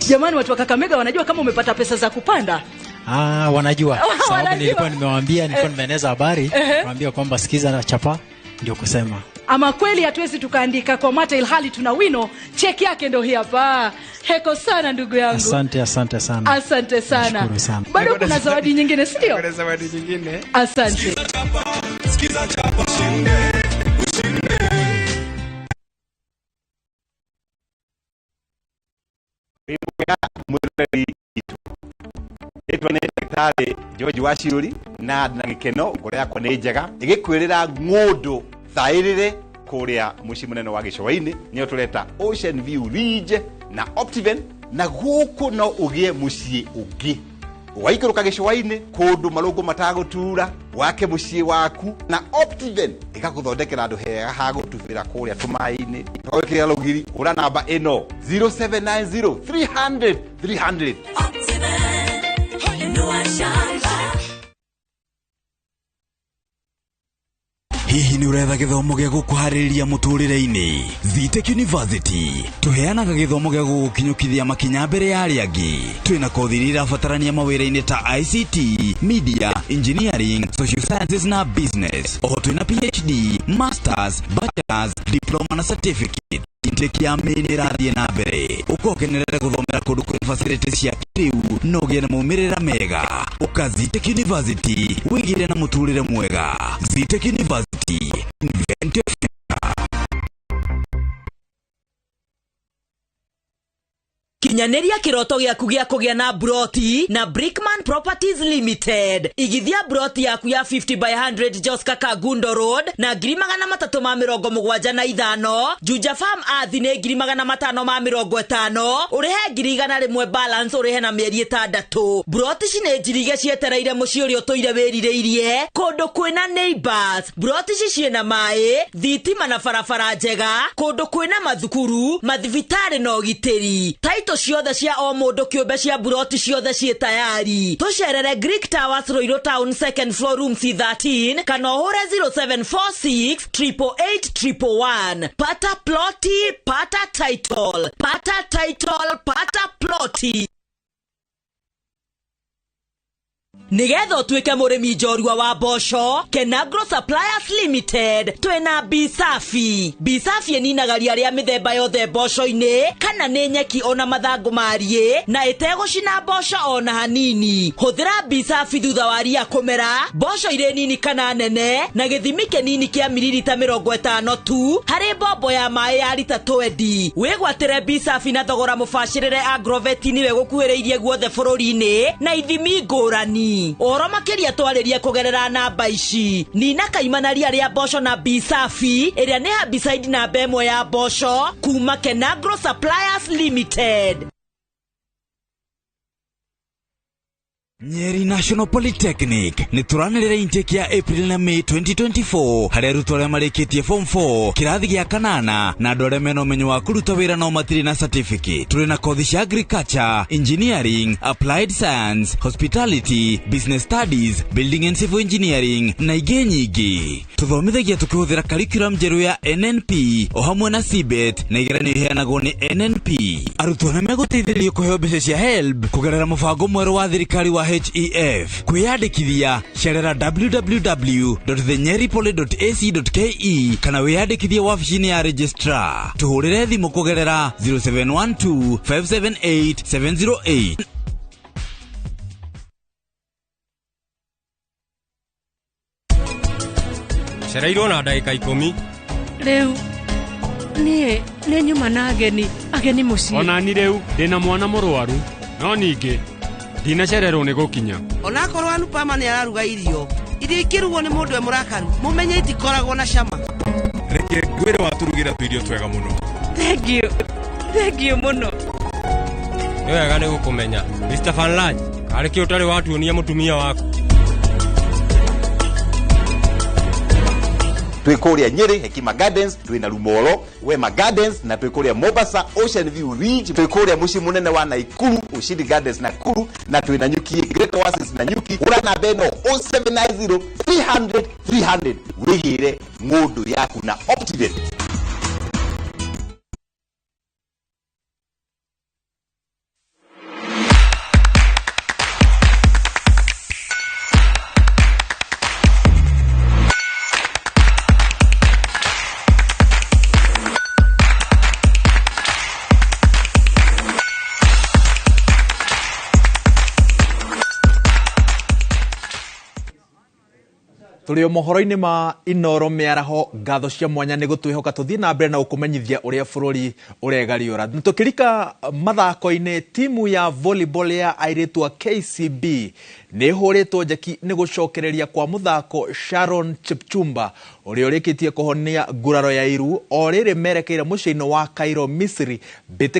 Jamani, watu wa Kakamega wanajua kama umepata pesa za kupanda? Wanajua. Sababu nilikuwa nimewaambia, nilikuwa nimeeneza habari, nimewaambia kwamba skiza na chapa ndio kusema. Ama kweli hatuwezi tukaandika kwa mata ilhali tuna wino. Cheki yake ndio hii hapa. Heko sana ndugu yangu. Asante, asante sana. Asante sana. Nashukuru sana. Bado kuna zawadi nyingine, si ndio? Kuna zawadi nyingine. Asante. Skiza chapa, ushinde, ushinde. Ĩtwa nĩ ndagĩtarĩ George Waciũri na na gĩkeno ngoro yakwa nĩ njega ĩgĩkwĩrĩra ng'ũndũ thaĩrĩre kũrĩa mũciĩ mũnene wa gĩcũa-inĩ nĩyo tũreta Ocean View Ridge na Optiven, na gũkũ no ũgĩe mũciĩ ũngĩ ũgaikũrũka gĩcũa-inĩ kũndũ marũngũ matagũtura wake mũciĩ waku, na Optiven ĩgakũthondekera handũ hega ha gũtubĩra kũrĩa tũmaĩ-inĩ. Ũgekĩra rũgiri hũra namba ĩno 0790 300 300. Hihi nĩ ũretha gĩthomo gĩa gũkũharĩrĩria mũtũrĩre-inĩ? Zetech University tũheanaga gĩthomo gĩa gũgũkinyũkithia makinya mbere ya arĩa angĩ. Twĩna kothi iria irabatarania mawĩra-inĩ ta ICT, Media, Engineering, Social Sciences na Business. Oho twĩna PhD, Masters, Bachelors, Diploma na Certificate. Intake ya May nĩ ĩrathiĩ na mbere. Ũka ũkenerere gũthomera kũndũ kwĩna facilities cia kĩrĩu na ũgĩe na maumĩrĩra mega. Ũka Zetech University wĩgĩre na mũtũrĩre mwega. Zetech University, invent your future. Kinyanĩria kĩroto gĩaku gĩa kũgĩa na broti na Brickman Properties Limited. Igithia broti yaku ya 50 by 100 Joska Kangundo Road na 375,000. Juja Farm Athi nĩ 550,000. Ũrĩhe 100,000 balance ũrĩhe na mĩeri 6. Broti ici nĩ njirige cietereire mũciĩ ũrĩa ũtũire wĩrirĩirie kũndũ kwĩna neighbors. Broti ici ciĩna maĩ, thitima na barabara njega, kũndũ kwĩna mathukuru, mathibitarĩ na ũgitĩri. Taito ciothe cia o mũndũ kĩũmbe cia buroti ciothe ciĩ tayari. Tũcerere Greek Towers Ruiru Town second floor room C13 kana ũhũre 0746 888 111. Pata ploti, pata title, pata title, pata ploti. Nigetha ũtuĩke mũrĩmi njorua wa mboco, Kenagro Suppliers Limited twĩna Bisafi. Bisafi ĩninaga ria rĩa mĩthemba yothe mboco-inĩ kana nĩ nyeki ona mathangũ mariĩ na ĩtegũcina mboco ona hanini. Hũthĩra Bisafi thutha wa ria kũmera, mboco irĩ nini kana nene, na gĩthimi kĩnini kĩa mililita 50 tu harĩ mbombo ya maĩ ya rita 20. Wĩgwatĩre Bisafi na thogora mũbacĩrĩre Agrovet-inĩ wĩgũkuhĩrĩirie guothe bũrũri-inĩ na ithimi ngũrani. Ũhoro makĩria twarĩrie kũgerera namba ici. Nina kaimana ria rĩa mboco na Bisafi ĩrĩa nĩ herbicide namba 1 ya mboco kuma Kenagro Suppliers Limited. Nyeri National Polytechnic nĩ tũranĩrĩra intake ya April na May 2024 harĩa arutwo arĩa marĩkĩtie form 4 kĩrathi gĩa kanana na andũ arĩa mena ũmenyo wa kũruta wĩra no matirĩ na certificate. Tũrĩ na kothi cia agriculture, engineering, applied science, hospitality, business studies, building and civil engineering na ingĩ nyingĩ. Tũthomithagia tũkĩhũthĩra curriculum njerũ ya NNP o hamwe na CBET na igeranio iheanagwo nĩ NNP. Arutwo nĩ megũteithĩrĩrio kũheo mbeca cia HELB kũgerera mũbango mwerũ wa thirikari wa HEF. Kwĩyandĩkithia cerera www.thenyeripoly.ac.ke kana wĩyandĩkithie wabici-inĩ ya registrar. Tũhũrĩre thimũ kũgerera 0712 578 708. Cereirwo na ndagĩka 10. Rĩu niĩ nĩ nyuma na ageni mũciĩ. Onani rĩu ndĩna mwana mũrwaru no ningĩ ndinacererwo nĩ gũkinya. Onakorwo Anupama nĩ araruga irio iria ikĩrugwo nĩ mũndũ e mũrakaru, mũmenye itikoragwo na cama. Reke ngwĩre watũrugĩra tũirio twega mũno. Thank you mũno. Nĩ wega nĩ gũkũmenya Mr. Van Laj, karĩ kĩ ũtarĩ watuonia mũtumia waku. Twĩ kũrĩa Nyeri Hekima Gardens, twĩ na Rumoro Wema Gardens, na twĩ kũrĩa Mombasa Ocean View Ridge, twĩ kũrĩa mũciĩ mũnene wa Nakuru Ushindi Gardens Nakuru, na twĩ na Nyuki Great Oasis na Nyuki. Hũra namba ĩno 0790 300 300 wĩgĩre ng'ũndũ yaku na Optiven. Tũrĩ o mohoro-inĩ ma Inoro mĩaraho, ngatho cia mwanya nĩ gũtwĩhoka tũthiĩ na mbere na gũkũmenyithia ũrĩa bũrũri ũregariũra. Tũkĩrika mathako-inĩ, timu ya volleyball ya airĩtu a KCB nĩ ĩhũrĩtwo njeki nĩ gũcokereria kwa mũthako Sharon Chepchumba ũrĩa ũrĩkĩtie kũhonia nguraro ya iru o rĩrĩ merekeire mũciĩ-inĩ wa Cairo, Misri. Mbĩtĩka